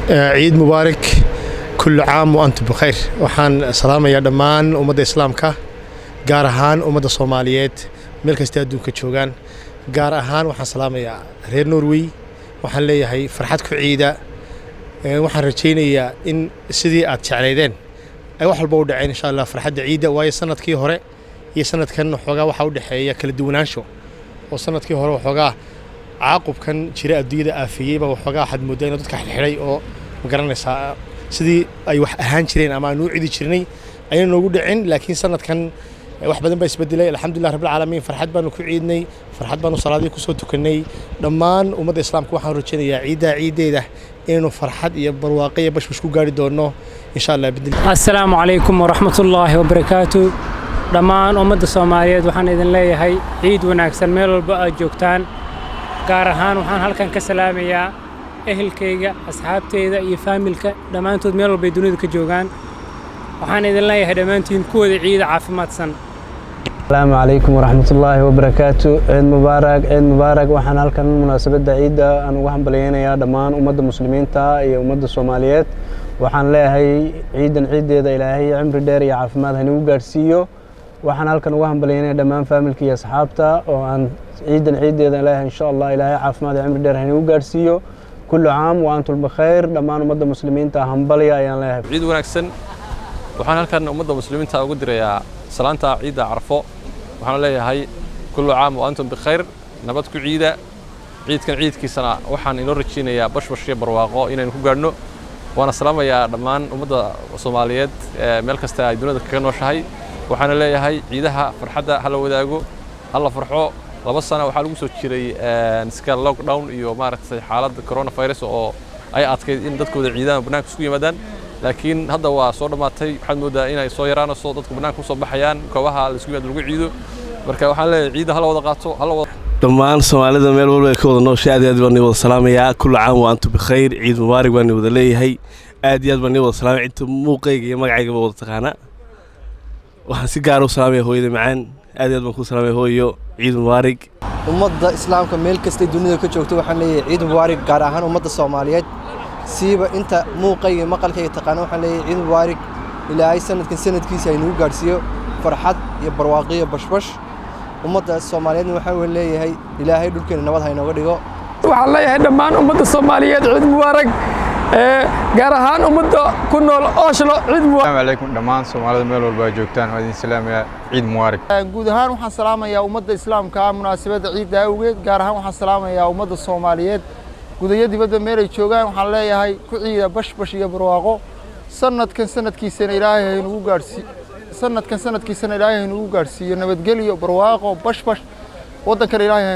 Ciid mubaarak, كل عام وأنتم بخير. Waxaan salaamayaa dhammaan ummadda Islaamka, gaar ahaan ummadda Soomaaliyeed meel kasta adduunka joogaan. Gaar ahaan waxaan salaamayaa reer Norway. Waxaan leeyahay farxad ku ciida. Waxaan rajaynayaa in sidii aad jeclaydeen ay wax walba u dhaceen, insha Allah, farxadda ciidda, waayo sanadkii hore iyo sanadkan waxoogaa waxaa u dhexeeya kala duwanaansho, oo sanadkii hore waxoogaa caaqubkan jira adduunyada aafeeyeyba waxoogaa waxaad mooddaa inuu dadka xidhxidhay, oo ma garanaysaa, sidii ay wax ahaan jireen ama aan u cidi jirnay ayna noogu dhicin. Laakiin sanadkan wax badan baa isbedelay, alxamdulilah rabbil caalamiin. Farxad baanu ku ciidnay, farxad baanu salaadii kusoo tukannay. Dhammaan ummadda Islaamka waxaan rajaynayaa ciiddaa ciiddeeda inaynu farxad iyo barwaaqo iyo bashbash ku gaari doonno, insha Allah. Assalaamu calaykum waraxmatullaahi wabarakaatu. Dhammaan ummadda Soomaaliyeed waxaan idin leeyahay ciid wanaagsan meel walba aad joogtaan. Gaar ahaan waxaan halkan ka salaamayaa ehelkayga, asxaabteyda iyo faamilka dhammaantood meel walbay dunida ka joogaan. Waxaan idin leeyahay dhammaantiin kuwada ciida caafimaadsan. Asalaamu calaykum waraxmatullaahi wabarakaatu. Ciid mubaarak, ciid mubaarak. Waxaan halkan munaasabadda ciidda aan ugu hambalyeynayaa dhammaan ummadda Muslimiinta iyo ummadda Soomaaliyeed. Waxaan leeyahay ciidan ciiddeeda Ilaahay cimri dheer iyo caafimaad hanigu gaadhsiiyo. Waxaan halkan ugu hambalyeynaya dhammaan faamilka iyo asxaabta oo aan ciidan ciiddeeda leeyahay, insha Allah, Ilaahay caafimaad iyo cimri dheer hanigu gaadhsiiyo. كل عام وأنتم بخير. Dhammaan ummadda Muslimiinta hambalya ayaan leeyahay. Ciid wanaagsan. Waxaan halkan ummadda Muslimiinta ugu dirayaa salaanta ciidda Carfo. Waxaan leeyahay كل عام وأنتم بخير, nabad ku ciida. Ciidkan ciidkiisana waxaan inoo rajaynayaa bashbash iyo barwaaqo inaynu ku gaadhno. Waana salaamayaa dhammaan ummadda Soomaaliyeed meel kasta ay dunida kaga nooshahay. Waxaana leeyahay ciidaha farxadda ha la wadaago, ha la farxo. 2 sano waxaa lagu soo jiray iska lockdown iyo maaragtay xaaladda coronavirus oo ay adkayd in dadkooda ciidaha bannaanka isku yimaadaan, laakiin hadda waa soo dhammaatay. Waxaad moodaa inay soo yaraanayso, dadku bannaanka usoo baxayaan, goobaha la isku yimaado lagu ciido. Marka waxaan leeyahay ciidda hala wada qaato, hala wada Dhammaan Soomaalida meel walba ay ka wada nooshay aad iyo aad baan nii wada salaamayaa. كل عام وأنتم بخير, ciid mubaarak baan nii wada leeyahay. Aad iyo aad baan nii wada salaamaya. Inta muuqayga iyo magacaygaba wada taqaanaa, waxaan si gaar u salaamaya hooyada macaan. Aad iyo aad baan ku salaamaya, hooyo, ciid mubaarak. Ummadda Islaamka meel kastay dunida ka joogto waxaan leeyahay ciid mubaarak, gaar ahaan ummadda Soomaaliyeed, siiba inta muuqayga maqalkayga taqaana waxaan leeyahay ciid mubaarak. Ilaahay sanadkan sanadkiisa ay nagu gaadhsiiyo farxad iyo barwaaqiyo bashbash. Ummadda Soomaaliyeedna waxaan leeyahay Ilaahay dhulkeena nabad ha inooga dhigo. Waxaan leeyahay dhammaan ummadda Soomaaliyeed ciid mubaarak, gaar ahaan ummadda ku nool Oslo ciid mubaarak. Asalaamu calaykum dhammaan Soomaalida meel walba aad joogtaan, waa idin salaamayaa, ciid mubaarak. Guud ahaan waxaan salaamayaa ummadda Islaamka ah munaasabadda ciidda awgeed. Gaar ahaan waxaan salaamayaa ummadda Soomaaliyeed gudayo dibadda meelay joogaan. Waxaan leeyahay ku ciida bashbash iyo barwaaqo. Sanadkan sanadkiisana Ilaahay haynugu gaadhsii, sanadkan sanadkiisana Ilaahay haynugu gaadhsiiyo nabadgelyo, barwaaqo, bashbash. Waddankan Ilaahay haynoo